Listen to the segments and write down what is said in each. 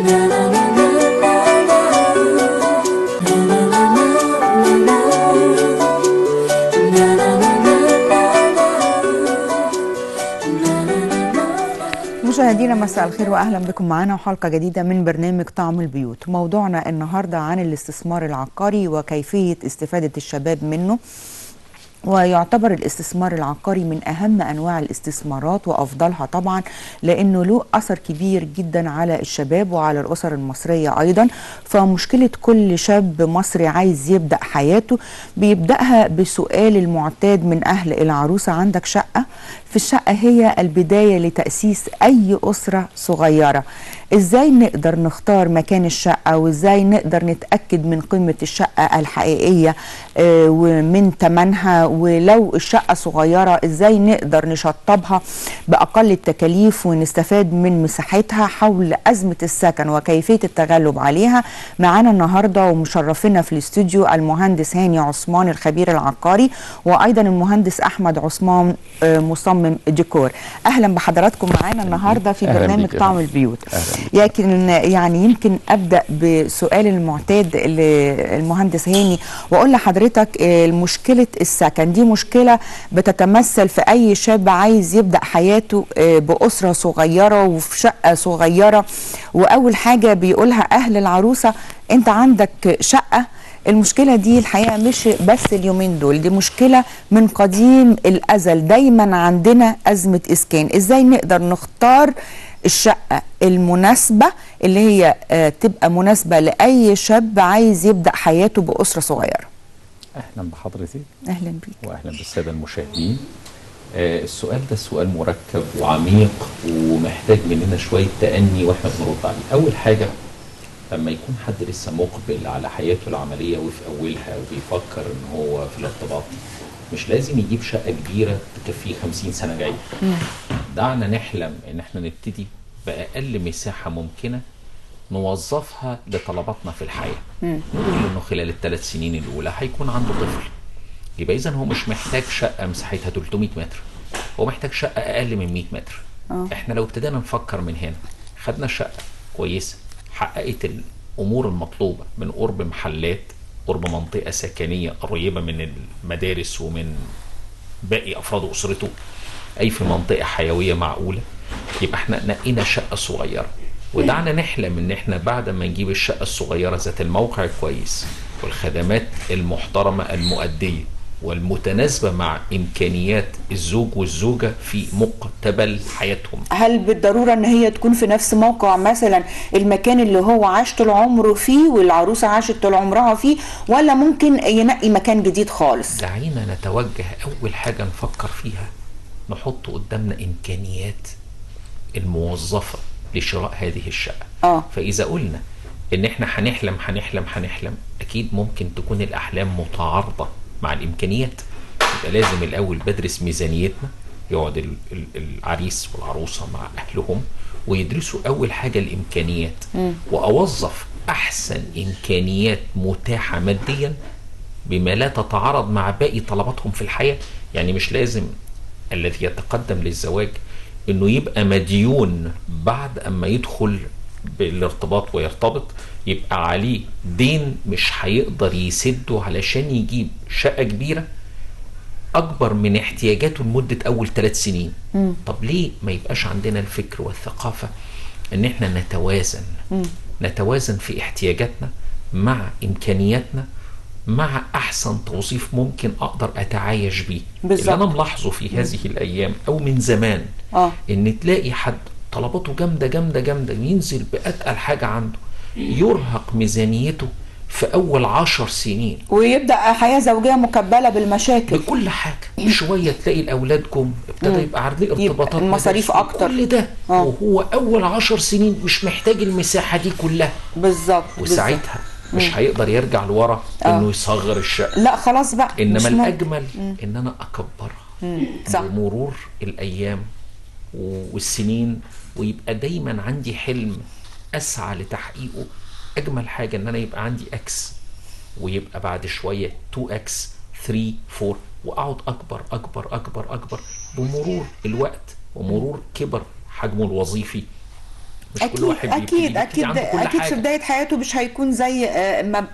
مشاهدينا مساء الخير واهلا بكم معانا وحلقه جديدة من برنامج طعم البيوت. موضوعنا النهارده عن الاستثمار العقاري وكيفية استفاده الشباب منه. ويعتبر الاستثمار العقاري من أهم أنواع الاستثمارات وأفضلها طبعا، لأنه له أثر كبير جدا على الشباب وعلى الأسر المصرية أيضا. فمشكلة كل شاب مصري عايز يبدأ حياته بيبدأها بسؤال المعتاد من أهل العروسة: عندك شقة؟ في الشقة هي البداية لتأسيس أي أسرة صغيرة. إزاي نقدر نختار مكان الشقة، وإزاي نقدر نتأكد من قيمة الشقة الحقيقية ومن ثمنها، ولو الشقة صغيرة إزاي نقدر نشطبها بأقل التكاليف ونستفاد من مساحتها؟ حول أزمة السكن وكيفية التغلب عليها معانا النهاردة ومشرفنا في الاستوديو المهندس هاني عثمان الخبير العقاري، وأيضا المهندس أحمد عثمان مصمم ديكور. أهلا بحضراتكم معانا النهاردة في برنامج طعم البيوت. لكن يعني يمكن أبدأ بسؤال المعتاد للمهندس هاني وأقول لحضرتك مشكلة السكن دي مشكلة بتتمثل في أي شاب عايز يبدأ حياته بأسرة صغيرة وفي شقة صغيرة، وأول حاجة بيقولها أهل العروسة: أنت عندك شقة؟ المشكلة دي الحقيقة مش بس اليومين دول، دي مشكلة من قديم الأزل، دايما عندنا أزمة إسكان. إزاي نقدر نختار الشقة المناسبة اللي هي تبقى مناسبة لأي شاب عايز يبدأ حياته بأسرة صغيرة؟ أهلا بحضرتك. أهلا بيك. وأهلا بالسادة المشاهدين. السؤال ده سؤال مركب وعميق ومحتاج مننا شوية تأني وإحنا بنرد عليه. أول حاجة، لما يكون حد لسه مقبل على حياته العملية وفي أولها وبيفكر إن هو في الارتباط، مش لازم يجيب شقة كبيرة تكفيه 50 سنة جاية. دعنا نحلم إن إحنا نبتدي بأقل مساحة ممكنة نوظفها لطلباتنا في الحياة. نقول إنه خلال الثلاث سنين الأولى هيكون عنده طفل، يبقى إذا هو مش محتاج شقة مساحتها 300 متر، هو محتاج شقة أقل من 100 متر. إحنا لو ابتدينا نفكر من هنا، خدنا شقة كويسة حققت الأمور المطلوبة من قرب محلات، قرب منطقة سكنية قريبة من المدارس ومن باقي أفراد أسرته، أي في منطقة حيوية معقولة، يبقى احنا نقينا شقة صغيرة. ودعنا نحلم ان احنا بعد ما نجيب الشقة الصغيرة ذات الموقع الكويس والخدمات المحترمة المؤدية والمتناسبة مع إمكانيات الزوج والزوجة في مقتبل حياتهم. هل بالضرورة أن هي تكون في نفس موقع مثلا المكان اللي هو عاش طول عمره فيه والعروسة عاشت طول عمرها فيه، ولا ممكن ينقي مكان جديد خالص؟ دعينا نتوجه أول حاجة نفكر فيها، نحط قدامنا إمكانيات الموظفة لشراء هذه الشقة. فإذا قلنا إن إحنا هنحلم هنحلم هنحلم، أكيد ممكن تكون الأحلام متعارضة مع الإمكانيات. يبقى لازم الأول بدرس ميزانيتنا، يقعد العريس والعروسة مع أهلهم ويدرسوا أول حاجة الإمكانيات، وأوظف أحسن إمكانيات متاحة ماديا بما لا تتعارض مع باقي طلباتهم في الحياة. يعني مش لازم الذي يتقدم للزواج إنه يبقى مديون بعد أما يدخل بالارتباط ويرتبط، يبقى عليه دين مش هيقدر يسده علشان يجيب شقة كبيرة أكبر من احتياجاته لمدة أول 3 سنين. طب ليه ما يبقاش عندنا الفكر والثقافة إن احنا نتوازن؟ نتوازن في احتياجاتنا مع إمكانياتنا مع أحسن توظيف ممكن أقدر أتعايش بيه. بالظبط. اللي أنا ملاحظة في هذه الأيام أو من زمان إن تلاقي حد طلباته جامدة جامدة جامدة، ينزل بأتقل حاجة عنده، يرهق ميزانيته في أول 10 سنين ويبدأ حياة زوجية مكبلة بالمشاكل بكل حاجة. شوية تلاقي الأولاد جم، ابتدى يبقى عليه ارتباطات، المصاريف أكتر، كل ده وهو أول 10 سنين مش محتاج المساحة دي كلها. بالظبط. وساعتها مش هيقدر يرجع لورا إنه يصغر الشقة، لا خلاص بقى. إنما الأجمل إن أنا أكبرها بمرور الأيام والسنين، ويبقى دايما عندي حلم اسعى لتحقيقه. اجمل حاجة ان انا يبقى عندي X، ويبقى بعد شوية 2 X 3 4، واقعد اكبر اكبر اكبر اكبر بمرور الوقت ومرور كبر حجمه الوظيفي، مش أكيد كل واحد اكيد اكيد اكيد في بداية حياته مش هيكون زي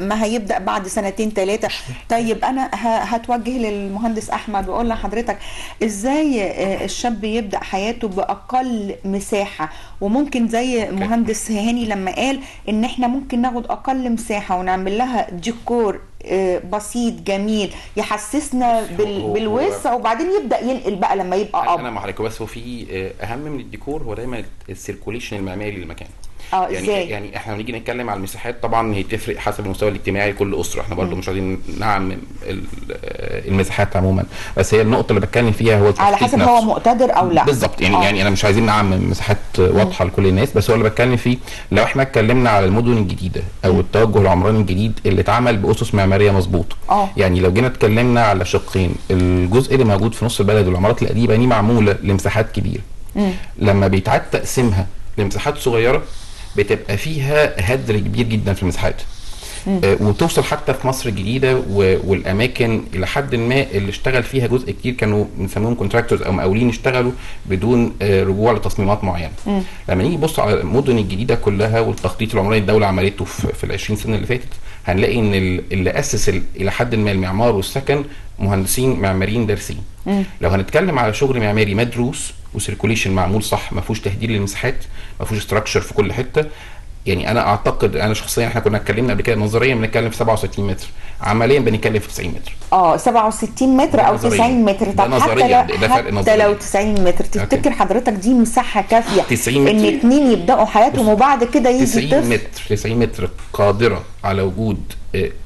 ما هيبدا بعد سنتين ثلاثة. طيب انا هتوجه للمهندس احمد واقول لحضرتك ازاي الشاب يبدا حياته باقل مساحة، وممكن زي مهندس هاني لما قال ان احنا ممكن ناخد اقل مساحة ونعمل لها ديكور بسيط جميل يحسسنا بالوسع، وبعدين يبدا ينقل بقى لما يبقى اب. انا مع حضرتك، بس هو في اهم من الديكور هو دايما ال circulation المعماري للمكان. يعني ازاي؟ يعني احنا لما نيجي نتكلم على المساحات طبعا هي تفرق حسب المستوى الاجتماعي لكل اسره، احنا برضو مش عايزين نعمم المساحات عموما، بس هي النقطة اللي بتكلم فيها هو على حسب نفسه. هو مقتدر او لا بالظبط. يعني يعني انا مش عايزين نعمم مساحات واضحة لكل الناس، بس هو اللي بتكلم فيه لو احنا اتكلمنا على المدن الجديدة او التوجه العمراني الجديد اللي اتعمل باسس معمارية مظبوطة. يعني لو جينا اتكلمنا على شقين، الجزء اللي موجود في نص البلد والعمارات القديمة دي معمولة لمساحات كبيرة، لما بيتعاد تقسيمها لمساحات صغيرة بتبقى فيها هدر كبير جدا في المساحات. وتوصل حتى في مصر الجديدة والاماكن الى حد ما اللي اشتغل فيها جزء كتير كانوا بنسميهم contractors او مقاولين، اشتغلوا بدون رجوع لتصميمات معينة. لما نيجي نبص على المدن الجديدة كلها والتخطيط العمراني الدولة عملته في ال 20 سنة اللي فاتت، هنلاقي ان اللي اسس الى حد ما المعمار والسكن مهندسين معماريين دارسين. لو هنتكلم على شغل معماري مدروس و circulation معمول صح، ما فيهوش تهدير للمساحات، ما فيهوش structure في كل حتة. يعني انا اعتقد، انا شخصيا احنا كنا اتكلمنا قبل كده نظريا بنتكلم في 67 متر، عمليا بنتكلم في 90 متر. 67 متر او 90 متر. طب حتى لو 90 متر تفتكر حضرتك دي مساحة كافيه 90 متر ان اتنين يبداوا حياتهم وبعد كده يجي 90 متر؟ 90 متر قادرة على وجود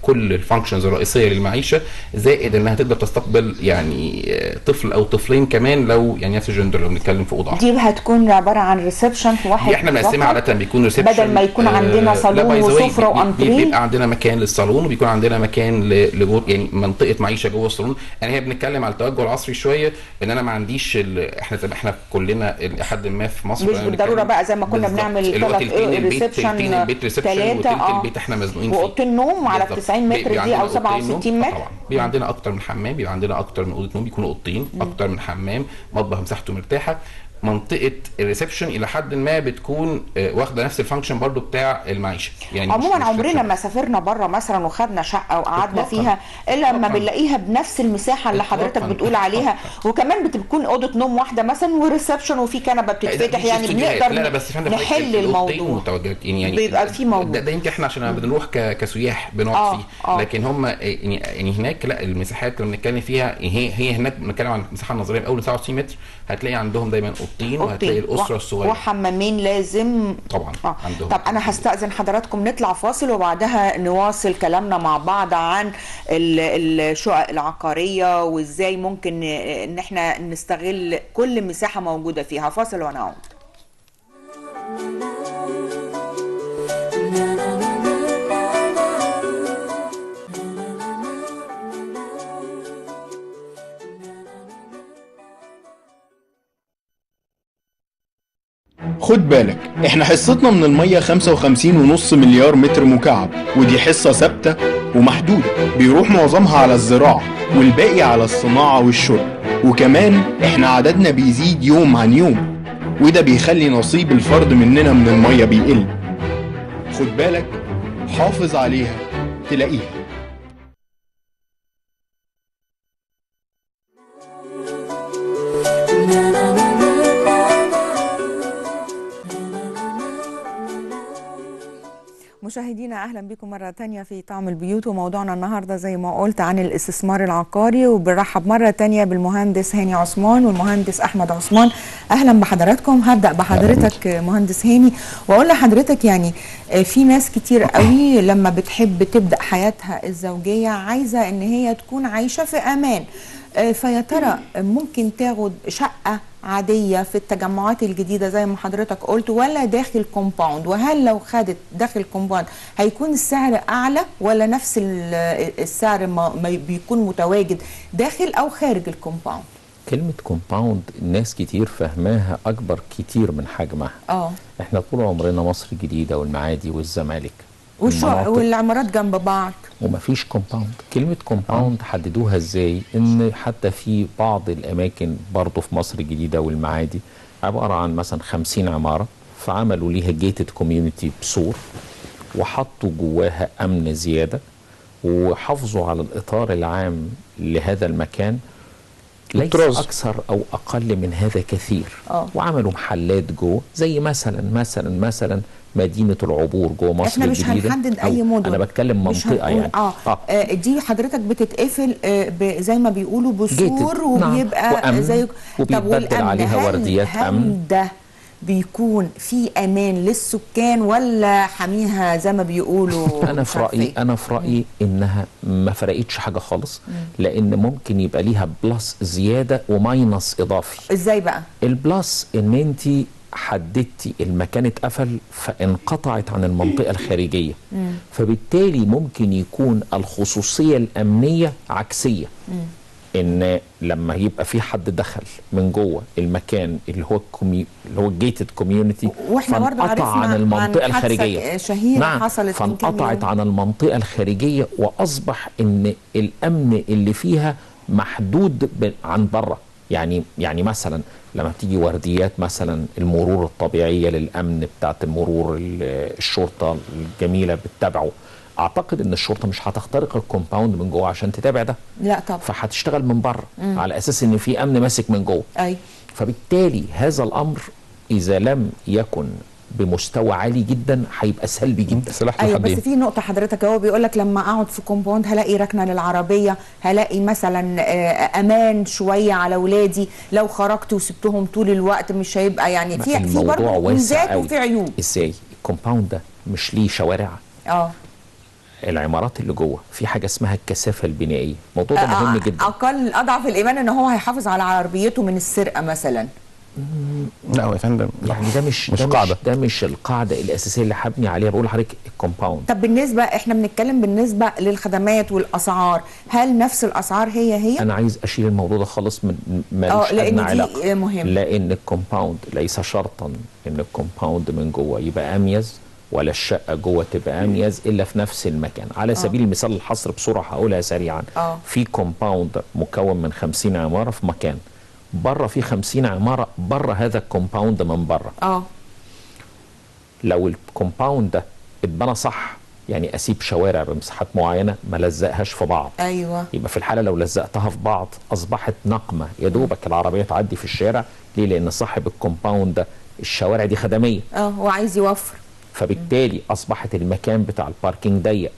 كل ال functions الرئيسية للمعيشه، زائد انها تقدر تستقبل يعني طفل او طفلين كمان لو يعني نفس الجندر، لو بنتكلم في اوضة. دي هتكون عبارة عن reception واحد، احنا بنقسمها عادة بيكون reception بدل ما يكون عندنا صالون وسفره وانتريه، بيبقى عندنا مكان للصالون وبيكون عندنا مكان لجوه، يعني منطقة معيشة جوه الصالون. يعني هي بنتكلم على التوجه العصري شوية، ان انا ما عنديش احنا كلنا لحد ما في مصر مش بالضرورة بقى زي ما كنا بنعمل ثلاث reception ثلاثة البيت احنا مزنوقين فيه واوضتين نوم على 90 متر دي او 67 متر. طبعا بيبقى عندنا اكتر من حمام، بيبقى عندنا اكتر من اوضة نوم، بيكونوا اوضتين، اكتر من حمام، مطبخ مساحته مرتاحة. منطقة ال reception الى حد ما بتكون واخده نفس ال function برضو بتاع المعيشة. يعني عموما عمرنا ما سافرنا بره مثلا وخدنا شقه وقعدنا فيها الا لما بنلاقيها بنفس المساحة اللي حضرتك بتقول عليها، وكمان بتكون اوضة نوم واحدة مثلا و reception وفي كنبة بتتفتح، يعني بنقدر لا بس نحل الموضوع. يعني بيبقى في موضوع ده يمكن احنا عشان بنروح كسياح بنقعد فيه، لكن هم يعني هناك لا، المساحات اللي بنتكلم فيها هي هناك بنتكلم عن المساحة النظرية من اول 67 متر هتلاقي عندهم دايما اوضتين، وهتلاقي الاسرة الصغيرة وحمامين لازم طبعا عندهم. طب انا هستأذن حضراتكم نطلع فاصل وبعدها نواصل كلامنا مع بعض عن الشقق العقارية وازاي ممكن ان احنا نستغل كل مساحة موجودة فيها. فاصل ونعود. خد بالك، احنا حصتنا من المية 55.5 مليار متر مكعب، ودي حصة ثابتة ومحدودة بيروح معظمها على الزراعة والباقي على الصناعة والشرب. وكمان احنا عددنا بيزيد يوم عن يوم، وده بيخلي نصيب الفرد مننا من المية بيقل. خد بالك، حافظ عليها تلاقيها. مشاهدينا اهلا بكم مرة تانية في طعم البيوت، وموضوعنا النهارده زي ما قلت عن الاستثمار العقاري، وبنرحب مرة تانية بالمهندس هاني عثمان والمهندس احمد عثمان. اهلا بحضراتكم. هبدا بحضرتك مهندس هاني واقول لحضرتك يعني في ناس كتير قوي لما بتحب تبدا حياتها الزوجية عايزه ان هي تكون عايشه في امان، فيا ترى ممكن تاخد شقه عادية في التجمعات الجديدة زي ما حضرتك قلت ولا داخل compound؟ وهل لو خدت داخل compound هيكون السعر اعلى ولا نفس السعر ما بيكون متواجد داخل او خارج ال compound؟ كلمة compound ناس كتير فهماها اكبر كتير من حجمها. احنا طول عمرنا مصر الجديدة والمعادي والزمالك والعمارات جنب بعض ومفيش compound. كلمة compound حددوها ازاي؟ ان حتى في بعض الاماكن برضه في مصر الجديدة والمعادي عبارة عن مثلا 50 عمارة فعملوا ليها gated community بسور، وحطوا جواها امن زيادة، وحافظوا على الاطار العام لهذا المكان ليس اكثر او اقل من هذا كثير. وعملوا محلات جوه زي مثلا مثلا مدينة العبور جوه مصر الجديدة. احنا مش هنحدد اي مدن، انا بتكلم منطقة يعني. دي حضرتك بتتقفل زي ما بيقولوا بسور، وبيبقى نعم. زي وبيتبدل عليها ورديات امن. ده بيكون في امان للسكان ولا حميها زي ما بيقولوا؟ انا في رايي انها ما فرقتش حاجة خالص، لان ممكن يبقى ليها plus زيادة و minus اضافي. ازاي بقى؟ ال plus ان انت حددتي المكان اتقفل فانقطعت عن المنطقة الخارجية، فبالتالي ممكن يكون الخصوصية الامنية عكسية. ان لما يبقى في حد دخل من جوه المكان اللي هو اللي هو ال gated community، واحنا برضه عرفنا عن المنطقة الخارجية شهيرة، نعم، حصلت فانقطعت عن المنطقة الخارجية، واصبح ان الامن اللي فيها محدود عن بره. يعني مثلا لما بتيجي ورديات مثلا المرور الطبيعية للامن بتاعت المرور، الشرطة الجميلة بتتابعه، اعتقد ان الشرطة مش هتخترق ال compound من جوه عشان تتابع ده، لا طبعا، فهتشتغل من بره على اساس ان في امن ماسك من جوه. اي فبالتالي هذا الامر اذا لم يكن بمستوى عالي جدا هيبقى سلبي جدا. ايوه بس في نقطة حضرتك، هو بيقول لك لما اقعد في compound هلاقي ركنه للعربية، هلاقي مثلا امان شوية على اولادي، لو خرجت وسبتهم طول الوقت مش هيبقى يعني في برضه ميزات وفي عيوب. ازاي ال compound ده مش ليه شوارع؟ العمارات اللي جوه في حاجة اسمها الكثافة البنائيه، الموضوع ده مهم جدا. اقل اضعف الايمان ان هو هيحافظ على عربيته من السرقة مثلا. لا يا فندم، يعني ده مش قاعدة، ده مش القاعدة الاساسية اللي هبني عليها. بقول لحضرتك ال compound. طب بالنسبة احنا بنتكلم بالنسبة للخدمات والاسعار، هل نفس الاسعار هي هي؟ انا عايز اشيل الموضوع ده خالص من مالوش لان دي مهم، لان ال compound ليس شرطا ان ال compound من جوه يبقى اميز ولا الشقة جوه تبقى اميز الا في نفس المكان. على سبيل المثال الحصر بسرعة هقولها سريعا. في compound مكون من 50 عمارة في مكان، بره في 50 عمارة بره هذا ال compound من بره. لو ال compound ده اتبنى صح، يعني اسيب شوارع بمساحات معينة ما لزقهاش في بعض، ايوه، يبقى في الحالة لو لزقتها في بعض اصبحت نقمه، يا دوبك العربية تعدي في الشارع. ليه؟ لان صاحب ال compound ده الشوارع دي خدميه، وعايز يوفر، فبالتالي اصبحت المكان بتاع ال parking ضيق،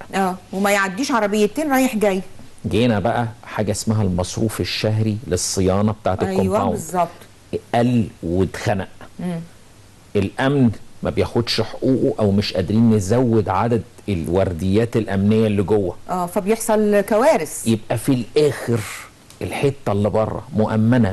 وما يعديش عربيتين رايح جاي. جينا بقى حاجة اسمها المصروف الشهري للصيانه بتاعت ال compound. ايوه بالظبط، قل واتخنق. الامن ما بياخدش حقوقه، او مش قادرين نزود عدد الورديات الامنية اللي جوه، فبيحصل كوارث. يبقى في الاخر الحتة اللي بره مؤمنة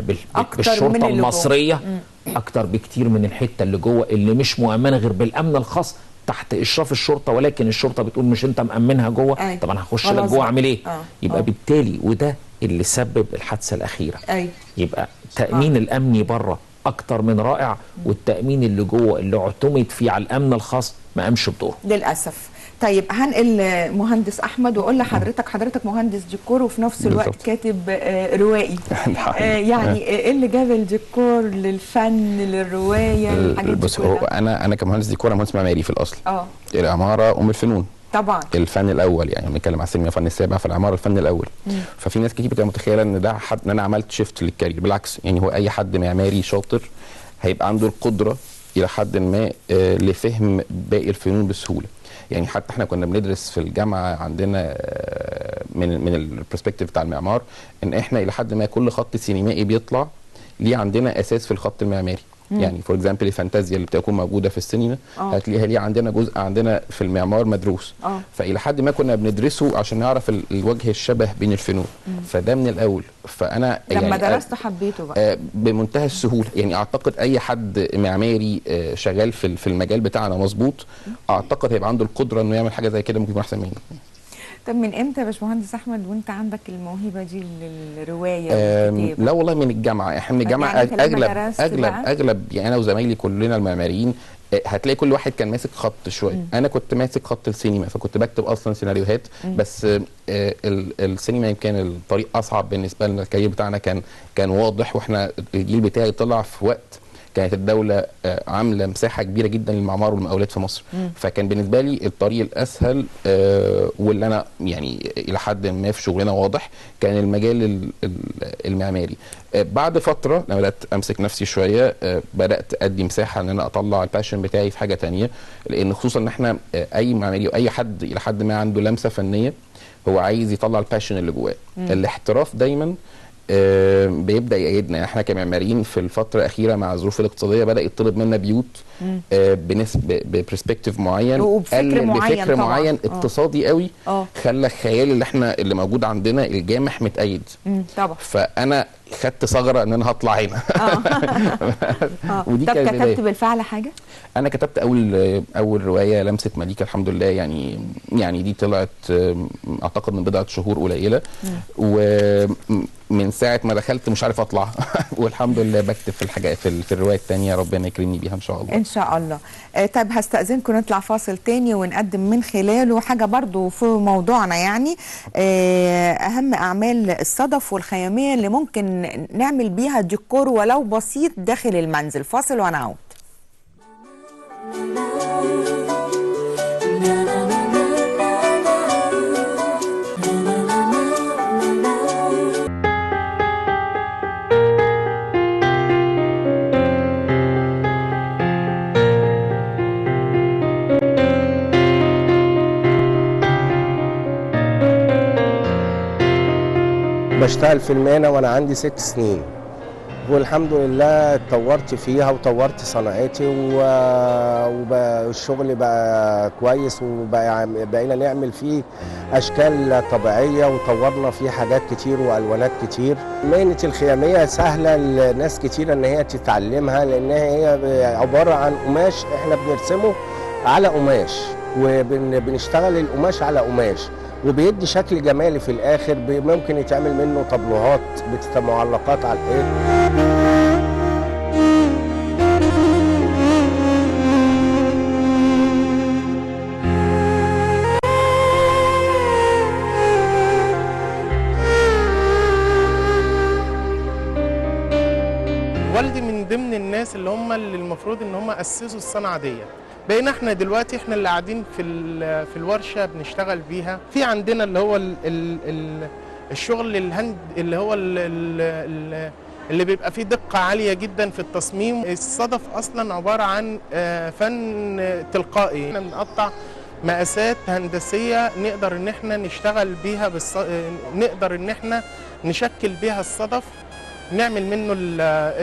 بالشرطة المصرية اكتر بكتير من الحتة اللي جوه اللي مش مؤمنة غير بالامن الخاص تحت اشراف الشرطة، ولكن الشرطة بتقول مش انت مامنها جوه، طب انا هخش لك جوه اعمل ايه؟ يبقى بالتالي وده اللي سبب الحادثة الاخيرة. يبقى التامين الامني بره اكتر من رائع، والتامين اللي جوه اللي اعتمد فيه على الامن الخاص ما قامش بدوره للاسف. طيب هنقل مهندس احمد واقول لحضرتك، حضرتك مهندس ديكور وفي نفس الوقت كاتب روائي، يعني ايه اللي جاب الديكور للفن للرواية للحاجات دي؟ بص، هو انا كمهندس ديكور، انا مهندس معماري في الاصل. العمارة ام الفنون طبعا، الفن الاول، يعني بنتكلم على السينما الفن السابع، فالعماره الفن الاول. ففي ناس كتير بتبقى متخيله ان ده حد، ان انا عملت shift لل career. بالعكس، يعني هو اي حد معماري شاطر هيبقى عنده القدرة الى حد ما لفهم باقي الفنون بسهولة. يعني حتى احنا كنا بندرس في الجامعة عندنا من ال perspective بتاع المعمار، ان احنا الى حد ما كل خط سينمائي بيطلع ليه عندنا اساس في الخط المعماري. يعني for example الفانتازيا اللي بتكون موجودة في السينما هتلاقيها ليه عندنا جزء عندنا في المعمار مدروس. فالى حد ما كنا بندرسه عشان نعرف الوجه الشبه بين الفنون. فده من الاول. فانا لما يعني درسته حبيته بقى بمنتهى السهولة. يعني اعتقد اي حد معماري شغال في المجال بتاعنا مظبوط، اعتقد هيبقى عنده القدرة انه يعمل حاجة زي كده، ممكن يكون احسن مني. طب من امتى يا باشمهندس احمد وانت عندك الموهبة دي للرواية والكتابة؟ لا والله من الجامعة. احنا من الجامعة يعني اغلب اغلب اغلب يعني انا وزمايلي كلنا المعماريين هتلاقي كل واحد كان ماسك خط شوية. انا كنت ماسك خط السينما، فكنت بكتب اصلا سيناريوهات، بس السينما يمكن الطريق اصعب بالنسبة لنا. ال career بتاعنا كان واضح، واحنا الجيل بتاعي طلع في وقت كانت الدولة عامله مساحة كبيرة جدا للمعمار والمقاولات في مصر. فكان بالنسبة لي الطريق الاسهل واللي انا يعني الى حد ما في شغلنا واضح كان المجال المعماري. بعد فترة لما بدات امسك نفسي شوية بدات ادي مساحة ان انا اطلع ال passion بتاعي في حاجة ثانية، لان خصوصا ان احنا اي معماري واي حد الى حد ما عنده لمسه فنية هو عايز يطلع ال passion اللي جواه. الاحتراف دايما بيبدا يأيدنا. يعني احنا كمعماريين في الفترة الاخيرة مع الظروف الاقتصادية بدا يطلب منا بيوت بنسبة ب perspective معين وبفكر معين، بفكر معين اقتصادي قوي، خلى الخيال اللي احنا اللي موجود عندنا الجامح متأيد. طبعا. فانا خدت ثغره ان انا هطلع هنا. ودي طب كتبت بالفعل حاجة؟ انا كتبت اول رواية لمسه مليكة، الحمد لله. يعني دي طلعت اعتقد من بضعة شهور قليله، ومن ساعة ما دخلت مش عارف اطلع. والحمد لله بكتب في الحاجة في الرواية الثانية، ربنا يكرمني بيها ان شاء الله. ان شاء الله. طيب هستأذنكم نطلع فاصل تاني ونقدم من خلاله حاجة برضو في موضوعنا، يعني اهم اعمال الصدف والخياميه اللي ممكن نعمل بيها ديكور ولو بسيط داخل المنزل. فاصل ونعود. بشتغل في المهنة وأنا عندي 6 سنين، والحمد لله اتطورت فيها وطورت صناعتي والشغل بقى كويس، وبقينا نعمل فيه أشكال طبيعية وطورنا فيه حاجات كتير وألوانات كتير. مهنة الخيامية سهلة لناس كتير إن هي تتعلمها، لأنها هي عبارة عن قماش إحنا بنرسمه على قماش، وبنشتغل القماش على قماش، وبيدي شكل جمالي في الآخر. ممكن يتعمل منه طابلوهات معلقات على الحيط. والدي من ضمن الناس اللي هم اللي المفروض ان هم اسسوا الصنعة ديت. بقينا احنا دلوقتي احنا اللي قاعدين في الورشة بنشتغل بيها. في عندنا اللي هو ال ال ال الشغل ال hand اللي هو ال ال اللي بيبقى فيه دقه عالية جدا في التصميم. الصدف اصلا عبارة عن فن تلقائي، احنا بنقطع مقاسات هندسية نقدر ان احنا نشتغل بيها، نقدر ان احنا نشكل بيها الصدف، نعمل منه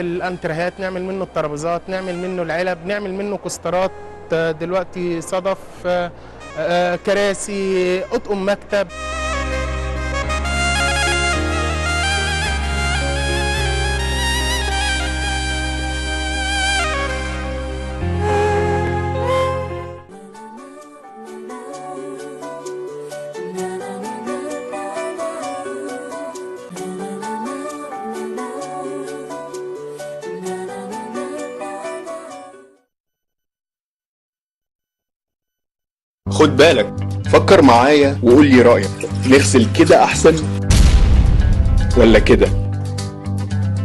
الانترهات، نعمل منه الترابيزات، نعمل منه العلب، نعمل منه كوسترات، دلوقتي صدف، كراسي، اطقم مكتب. خد بالك، فكر معايا وقول لي رأيك، نغسل كده أحسن ولا كده؟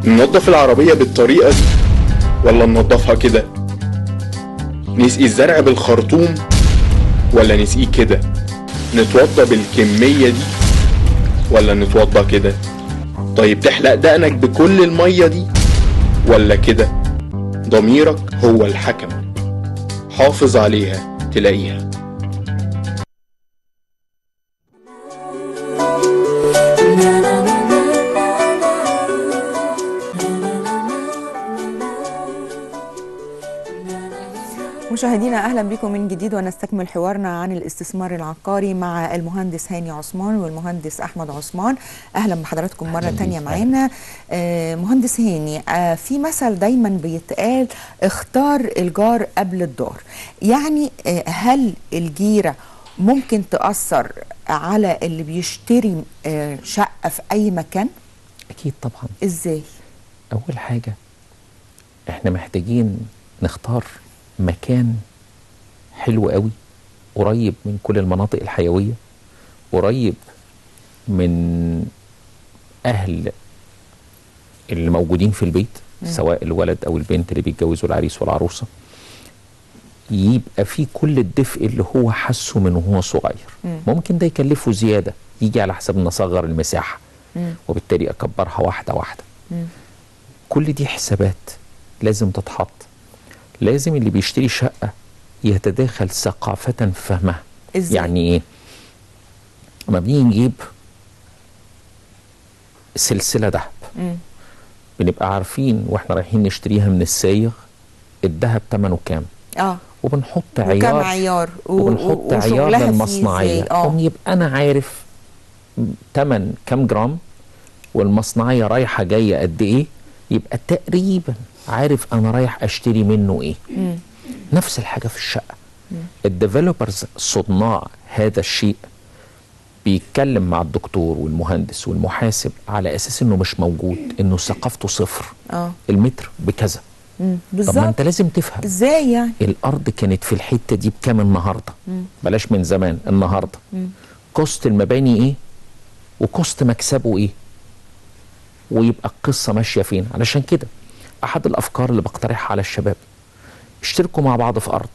ننظف العربية بالطريقة دي ولا ننظفها كده؟ نسقي الزرع بالخرطوم ولا نسقيه كده؟ نتوضى بالكمية دي ولا نتوضى كده؟ طيب تحلق دقنك بكل المية دي ولا كده؟ ضميرك هو الحكم، حافظ عليها تلاقيها. مشاهدينا اهلا بكم من جديد، ونستكمل حوارنا عن الاستثمار العقاري مع المهندس هاني عثمان والمهندس احمد عثمان. اهلا بحضراتكم مرة ثانية معانا. مهندس هاني، في مثل دايما بيتقال اختار الجار قبل الدار، يعني هل الجيرة ممكن تاثر على اللي بيشتري شقه في اي مكان؟ اكيد طبعا. ازاي؟ اول حاجة احنا محتاجين نختار مكان حلو قوي، قريب من كل المناطق الحيوية، قريب من أهل اللي موجودين في البيت. سواء الولد او البنت اللي بيتجوزوا، العريس والعروسه، يبقى في كل الدفء اللي هو حسه من وهو صغير. ممكن ده يكلفه زيادة، يجي على حساب ان اصغر المساحة وبالتالي اكبرها واحدة واحدة. كل دي حسابات لازم تتحط. لازم اللي بيشتري شقه يتداخل ثقافة في فهمها. إزاي؟ يعني ايه؟ لما بنيجي نجيب سلسلة ذهب بنبقى عارفين واحنا رايحين نشتريها من الصايغ الذهب ثمنه كام، وبنحط عيار، وبنحط عيار للمصنعيه، يبقى انا عارف ثمن كام جرام والمصنعيه رايحة جاية قد ايه، يبقى تقريبا عارف انا رايح اشتري منه ايه. نفس الحاجة في الشقة. ال developers صناع هذا الشيء بيتكلم مع الدكتور والمهندس والمحاسب على اساس انه مش موجود، انه ثقافته صفر. المتر بكذا. بالظبط. طب ما انت لازم تفهم ازاي يعني الارض كانت في الحتة دي بكام النهارده، بلاش من زمان، النهارده cost المباني ايه و cost مكسبه ايه، ويبقى القصة ماشية فين. علشان كده احد الافكار اللي بقترحها على الشباب، اشتركوا مع بعض في ارض،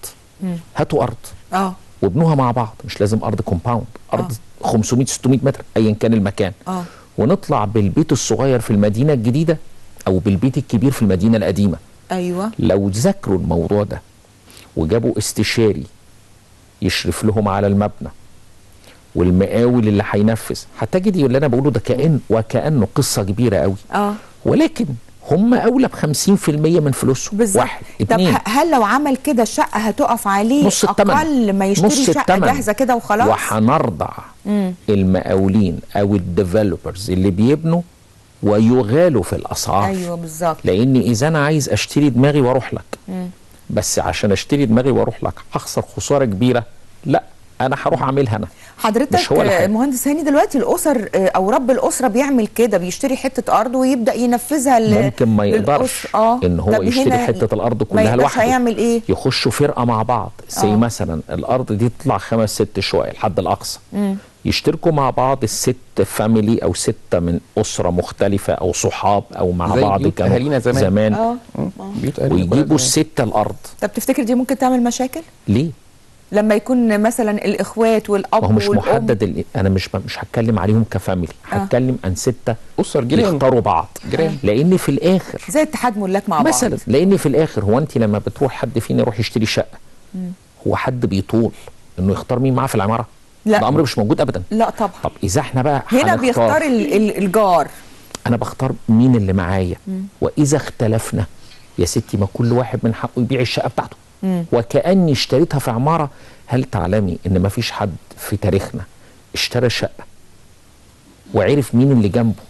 هاتوا ارض وابنوها مع بعض، مش لازم ارض compound، ارض 500 600 متر ايا كان المكان، ونطلع بالبيت الصغير في المدينة الجديدة او بالبيت الكبير في المدينة القديمة. ايوه. لو ذاكروا الموضوع ده وجابوا استشاري يشرف لهم على المبنى والمقاول اللي هينفذ، هتجدي اللي انا بقوله ده كأن وكأنه قصة كبيرة قوي. ولكن هم اولى ب 50% من فلوسهم. بالظبط. واحد، اتنين. طب هل لو عمل كده الشقة هتقف عليه نص التمن، اقل ما يشتري شقه جاهزة كده وخلاص؟ وهنرضع المقاولين او ال developers اللي بيبنوا ويغالوا في الاسعار. ايوه بالظبط. لان اذا انا عايز اشتري دماغي واروح لك، بس عشان اشتري دماغي واروح لك هخسر خسارة كبيرة، لا انا هروح اعملها انا. حضرتك مهندس هاني، دلوقتي الاسر او رب الاسرة بيعمل كده، بيشتري حتة ارض ويبدا ينفذها. ممكن ما يقدرش ان هو يشتري حتة الارض كلها لوحده، هيعمل ايه؟ يخشوا فرقه مع بعض، زي مثلا الارض دي تطلع 5 6 شقق الحد الاقصى، يشتركوا مع بعض الست family او 6 من اسره مختلفة او صحاب او مع بعض كانوا زمان, ويجيبوا الستة الارض. طب تفتكر دي ممكن تعمل مشاكل؟ ليه؟ لما يكون مثلا الاخوات والاب والام، هو مش والأم. محدد انا مش هتكلم عليهم ك family، هتكلم عن 6 اسر جيران يختاروا بعض، جيران، لان في الاخر زي اتحاد ملاك مع بعض مثلا. لان في الاخر هو انت لما بتروح حد فينا يروح يشتري شقه، هو حد بيطول انه يختار مين معاه في العمارة؟ لا، ده امر مش موجود ابدا. لا طبعا. طب اذا احنا بقى هنا بيختار الجار، انا بختار مين اللي معايا، واذا اختلفنا يا ستي ما كل واحد من حقه يبيع الشقة بتاعته. وكأني اشتريتها في عمارة. هل تعلمي ان مفيش حد في تاريخنا اشترى شقة وعرف مين اللي جنبه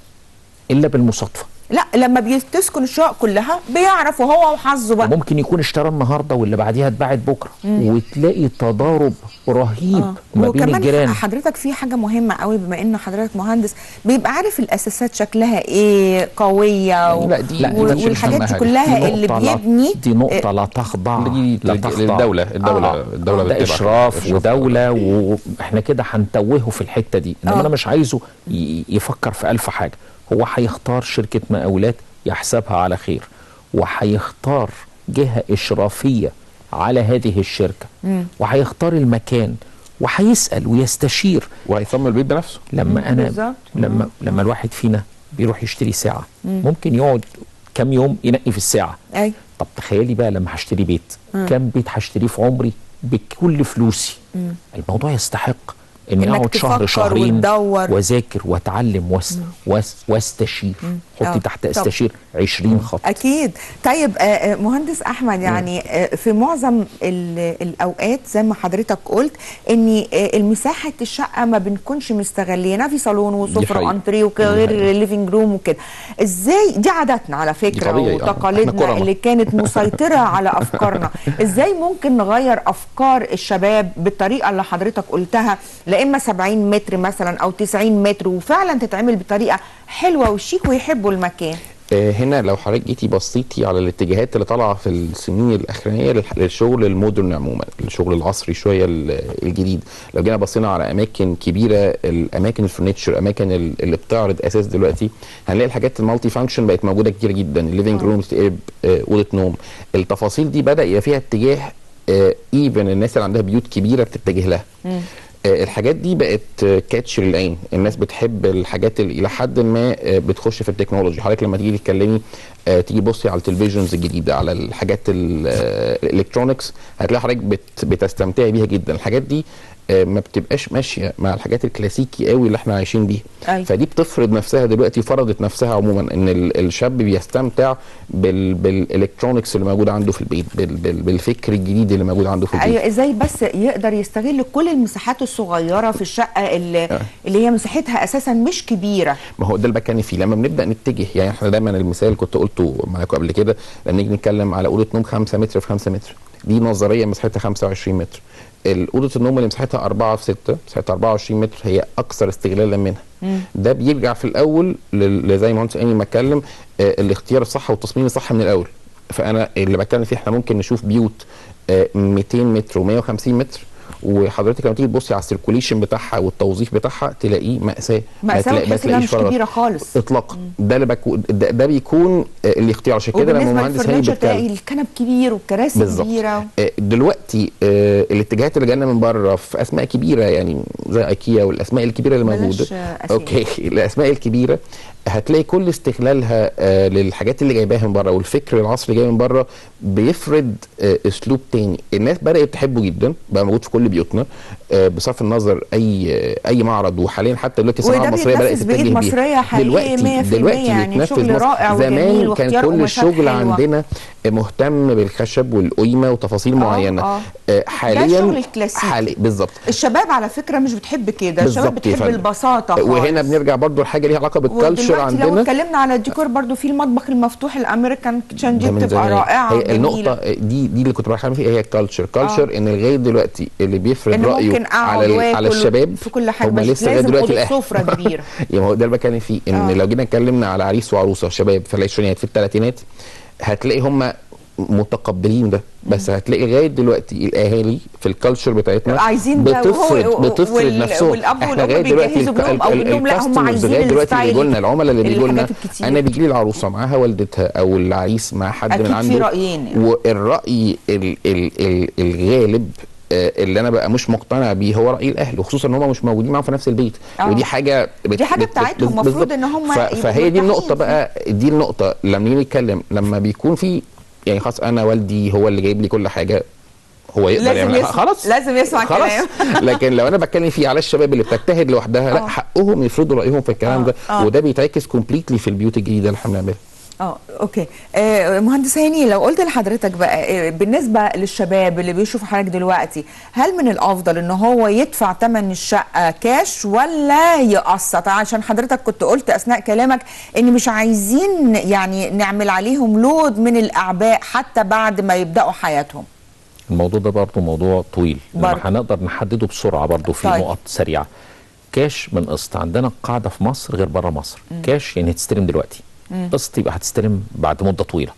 الا بالمصادفة؟ لا، لما بتسكن الشقق كلها بيعرف وهو وحظه بقى. ممكن يكون اشترى النهارده واللي بعديها اتباعت بكره، وتلاقي تضارب رهيب ما بين الجيران. حضرتك في حاجة مهمة قوي، بما ان حضرتك مهندس بيبقى عارف الاساسات شكلها ايه، قوية لا دي والحاجات دي كلها اللي بيبني. دي نقطة لا تخضع، لا تخضع للدولة. الدولة ده اشراف ودولة، واحنا كده هنتوهه في الحتة دي. انما انا مش عايزه يفكر في ألف حاجة. هو هيختار شركة مقاولات يحسبها على خير، وهيختار جهة إشرافية على هذه الشركة، وهيختار المكان، وهيسأل ويستشير، وهيصمم البيت بنفسه. لما أنا لما الواحد فينا بيروح يشتري ساعة، ممكن يقعد كام يوم ينقي في الساعة. أي. طب تخيلي بقى لما هشتري بيت، كام بيت هشتريه في عمري بكل فلوسي؟ الموضوع يستحق اني اقعد شهر شهرين واذاكر واتعلم واستشير. حطي تحت استشير 20 خط. اكيد. طيب مهندس احمد، يعني في معظم الاوقات زي ما حضرتك قلت ان المساحة الشقة ما بنكونش مستغلينها، في صالون وسفره وانتريه وغير living room وكده. ازاي دي عاداتنا على فكرة وتقاليدنا اللي كانت مسيطرة على افكارنا، ازاي ممكن نغير افكار الشباب بالطريقة اللي حضرتك قلتها، لا اما 70 متر مثلا او 90 متر، وفعلا تتعمل بطريقة حلوة وشيك ويحبوا المكان؟ هنا لو حضرتك جيتي بصيتي على الاتجاهات اللي طالعه في السنين الاخرانية للشغل ال modern عموما، الشغل العصري شوية الجديد، لو جينا بصينا على اماكن كبيرة، الاماكن ال furniture، اماكن اللي بتعرض اساس دلوقتي، هنلاقي الحاجات ال multi function بقت موجودة كتير جدا، ال living room بتتقلب اوضة نوم، التفاصيل دي بدا يبقى فيها اتجاه، even الناس اللي عندها بيوت كبيرة بتتجه لها. الحاجات دي بقت catch للعين، الناس بتحب الحاجات اللي الى حد ما بتخش في ال technology. حضرتك لما تيجي تتكلمي تيجي بصي على ال televisions الجديدة، على الحاجات ال electronics، هتلاقي حضرتك بتستمتعي بيها جدا. الحاجات دي ما بتبقاش ماشية مع الحاجات الكلاسيكي قوي اللي احنا عايشين بيها. فدي بتفرض نفسها دلوقتي، فرضت نفسها عموما، ان الشاب بيستمتع بال electronics اللي موجودة عنده في البيت، بالفكر الجديد اللي موجود عنده في البيت. ايوه، ازاي بس يقدر يستغل كل المساحات الصغيرة في الشقة اللي هي مساحتها اساسا مش كبيرة. ما هو ده اللي بتكلم فيه لما بنبدا نتجه. يعني احنا دايما المثال كنت قلته معاكم قبل كده، لما نيجي نتكلم على اوضة نوم 5 متر في 5 متر، دي نظرية مساحتها 25 متر. اوضة النوم اللي مساحتها 4 في 6، مساحتها 24 متر، هي اكثر استغلالا منها. ده بيرجع في الاول زي ما مهندس هاني ما اتكلم، الاختيار الصح والتصميم الصح من الاول. فانا اللي بتكلم فيه، احنا ممكن نشوف بيوت 200 متر و150 متر، وحضرتك لما تيجي تبصي على ال circulation بتاعها والتوظيف بتاعها تلاقيه مأساة. مأساة، مش كبيرة خالص اطلاقا. ده اللي ده بيكون الاختيار. عشان كده لما المهندس هاني بيتكلم الكنب كبير والكراسي كبيرة. دلوقتي الاتجاهات اللي جاية من بره في اسماء كبيرة، يعني زي ايكيا والاسماء الكبيرة اللي موجودة، okay، الاسماء الكبيرة هتلاقي كل استغلالها للحاجات اللي جايباها من بره، والفكر العصري جاي من بره بيفرض اسلوب تاني الناس بدات تحبه جدا، بقى موجود في كل بيوتنا، بصرف النظر اي معرض. وحاليا حتى دلوقتي الصناعة المصرية بدات تتجه بيه مصرية حقيقي دلوقتي يعني شغل رائع وجميل. زمان كان كل الشغل عندنا مهتم بالخشب والقيمة وتفاصيل معينة. حاليا ده الشغل الكلاسيكي بالظبط. الشباب على فكرة مش بتحب كده، الشباب بتحب البساطة خالص. وهنا بنرجع برضو لحاجة ليها علاقة بال culture عندنا. لو اتكلمنا على الديكور برضو في المطبخ المفتوح ال American kitchen دي بتبقى رائعة. هي النقطة دي اللي كنت بتكلم فيها، هي ال culture. ان لغاية دلوقتي اللي بيفرض رايه على الشباب في كل حاجة، مش لازم اوضة سفره كبيرة. يعني هو ده اللي بتكلم فيه، ان لو جينا اتكلمنا على عريس وعروسه شباب في العشرينات في الثلاثينات، هتلاقي هم متقبلين ده، بس هتلاقي لغاية دلوقتي الاهالي في ال culture بتاعتنا عايزين بتفرض نفسهم. احنا لغاية دلوقتي ال customers لغاية دلوقتي اللي بيجوا لنا، العملاء اللي بيجوا لنا، انا بيجي لي العروسة معاها والدتها او العريس مع حد من عنده، في رايين يعني. والراي ال ال ال الغالب اللي انا بقى مش مقتنع بيه هو راي الاهل، وخصوصا ان هم مش موجودين معاهم في نفس البيت. ودي حاجة دي حاجة بتاعتهم، المفروض ان هم فهي دي النقطة بقى، دي النقطة لما نيجي نتكلم، لما بيكون في يعني خلاص انا والدي هو اللي جايب لي كل حاجة، هو يقدر يعمل خلاص، لازم يسمع كلام. لكن لو انا بتكلم فيه على الشباب اللي بتجتهد لوحدها، لا حقهم يفرضوا رايهم في الكلام ده. وده بيتعكس completely في البيوت الجديدة اللي احنا بنعملها. okay. مهندس هاني، لو قلت لحضرتك بقى بالنسبة للشباب اللي بيشوفوا حضرتك دلوقتي، هل من الافضل ان هو يدفع ثمن الشقة كاش ولا يقسط؟ عشان حضرتك كنت قلت اثناء كلامك ان مش عايزين يعني نعمل عليهم load من الاعباء حتى بعد ما يبداوا حياتهم. الموضوع ده برضه موضوع طويل، هنقدر نحدده بسرعة برضه في نقط سريعة. كاش من قسط، عندنا قاعدة في مصر غير بره مصر. كاش يعني هتستلم دلوقتي، قسط يبقى هتستلم بعد مده طويلة.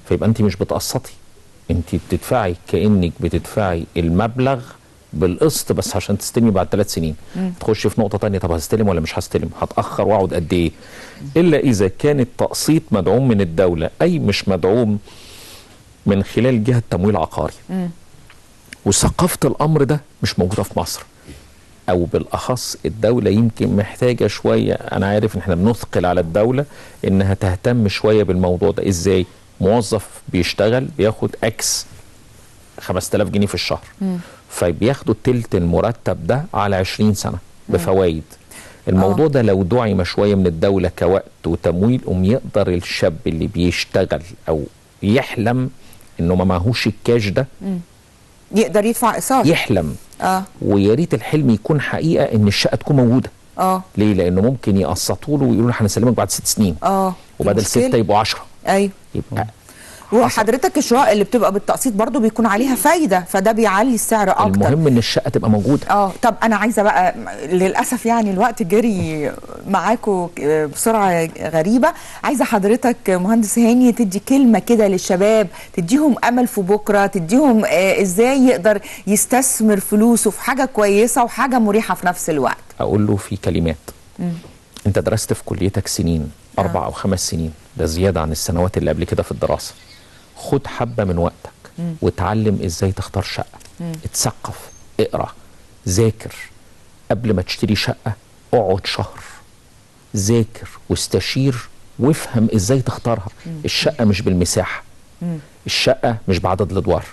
فيبقى انت مش بتقسطي، انت بتدفعي كانك بتدفعي المبلغ بالقسط، بس عشان تستلمي بعد 3 سنين. تخش في نقطة ثانية، طب هستلم ولا مش هستلم؟ هتاخر واقعد قد ايه؟ الا اذا كان التقسيط مدعوم من الدولة، اي مش مدعوم من خلال جهة تمويل عقاري. وثقافة الامر ده مش موجودة في مصر، او بالاخص الدولة يمكن محتاجه شوية. انا عارف ان احنا بنثقل على الدولة انها تهتم شوية بالموضوع ده. ازاي؟ موظف بيشتغل بياخد X 5000 جنيه في الشهر، فبياخدوا تلت المرتب ده على 20 سنة بفوائد. الموضوع ده لو دعم شوية من الدولة كوقت وتمويل، يقدر الشاب اللي بيشتغل او يحلم انه ما معهوش الكاش ده يقدر يدفع اقساط، يحلم. ويا ريت الحلم يكون حقيقة ان الشقة تكون موجودة. ليه؟ لانه ممكن يقسطوا له ويقولوا له هنسلمك بعد 6 سنين. وبدل 6 يبقوا 10. ايوه، يبقى وحضرتك الشقق اللي بتبقى بالتقسيط برضو بيكون عليها فايده، فده بيعلي السعر اكتر. المهم ان الشقة تبقى موجودة. طب انا عايزه بقى، للاسف يعني الوقت جري معاكم بسرعة غريبة، عايزه حضرتك مهندس هاني تدي كلمة كده للشباب، تديهم امل في بكره، تديهم ازاي يقدر يستثمر فلوسه في حاجة كويسة وحاجه مريحه في نفس الوقت. اقول له في كلمات. انت درست في كليتك سنين، 4 أو 5 سنين، ده زيادة عن السنوات اللي قبل كده في الدراسة. خد حبه من وقتك وتعلم ازاي تختار شقه. اتثقف، اقرا، ذاكر. قبل ما تشتري شقه اقعد شهر ذاكر واستشير وافهم ازاي تختارها. الشقة مش بالمساحه، الشقة مش بعدد الادوار،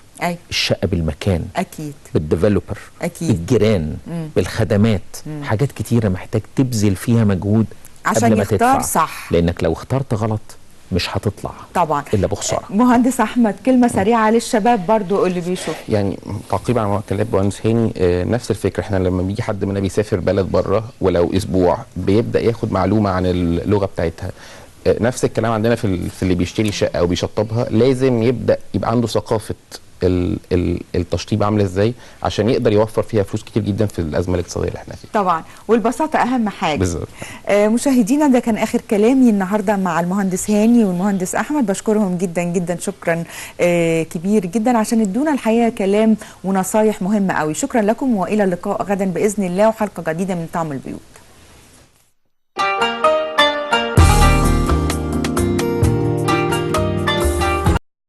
الشقة بالمكان، اكيد بال developer، اكيد بالجيران، بالخدمات. حاجات كتيرة محتاج تبذل فيها مجهود عشان قبل ما يختار تدفع. صح، لانك لو اخترت غلط مش هتطلع طبعا الا بخسارة. مهندس احمد، كلمة سريعة للشباب برضو اللي بيشوف. يعني تعقيب على كلام مهندس هاني، نفس الفكرة. احنا لما بيجي حد منا بيسافر بلد بره ولو اسبوع بيبدا ياخد معلومة عن اللغة بتاعتها. نفس الكلام عندنا في اللي بيشتري شقه او بيشطبها، لازم يبدا يبقى عنده ثقافة التشطيب عامله ازاي عشان يقدر يوفر فيها فلوس كتير جدا في الازمة الاقتصادية اللي احنا فيها. طبعا، والبساطه اهم حاجة. بالظبط. مشاهدينا، ده كان اخر كلامي النهارده مع المهندس هاني والمهندس احمد. بشكرهم جدا جدا، شكرا كبير جدا عشان ادونا الحقيقة كلام ونصايح مهمة قوي. شكرا لكم، والى اللقاء غدا باذن الله وحلقه جديدة من طعم البيوت.